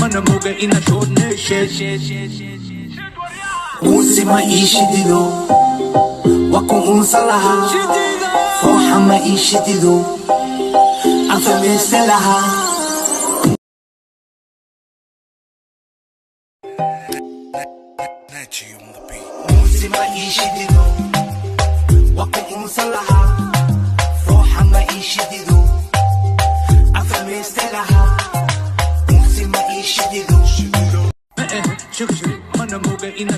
Mana moga ina Unsi ma ii shidido, waa ku unsan lahaa. Fooxa ma ii shidido, aan samaysan lahaa. Unsi ma ii shidido, waa ku unsan lahaa. Fooxa ma ii shidido, aan samaysan lahaa. Unsi ma ii shidido. Mana moga ina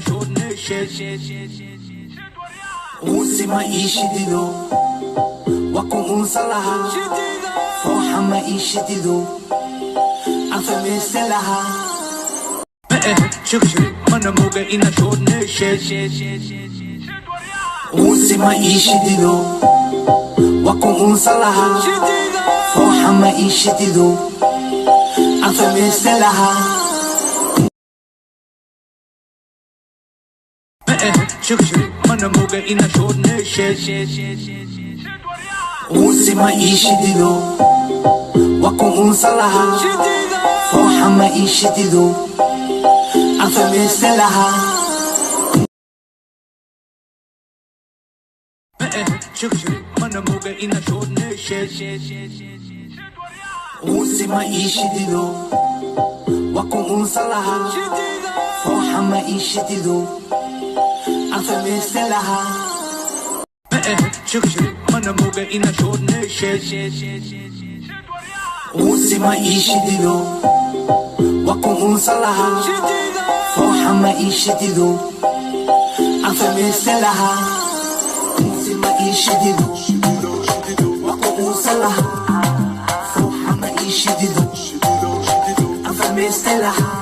Unsi ma ii shidido, waa ku unsan lahaa. Fooxa ma ii shidido, aan samaysan lahaa. Mana moga ina Unsi ma ii shidido, waa ku unsan lahaa. Fooxa ma ii shidido, aan samaysan lahaa. Mana moga ina Unsi ma ii shidido, waa ku unsan lahaa. Fooxa ma ii shidido, aan samaysan lahaa. Mana moga ina Unsi ma ii shidido, waa ku unsan lahaa. Fooxa ma ii shidido, aan samaysan lahaa. Mana moga ina Unsi ma ii shidido, waa ku unsan lahaa. Fooxa ma ii shidido, aan samaysan lahaa. Unsi ma ii shidido, waa ku unsan lahaa. Fooxa ma ii shidido, aan samaysan lahaa.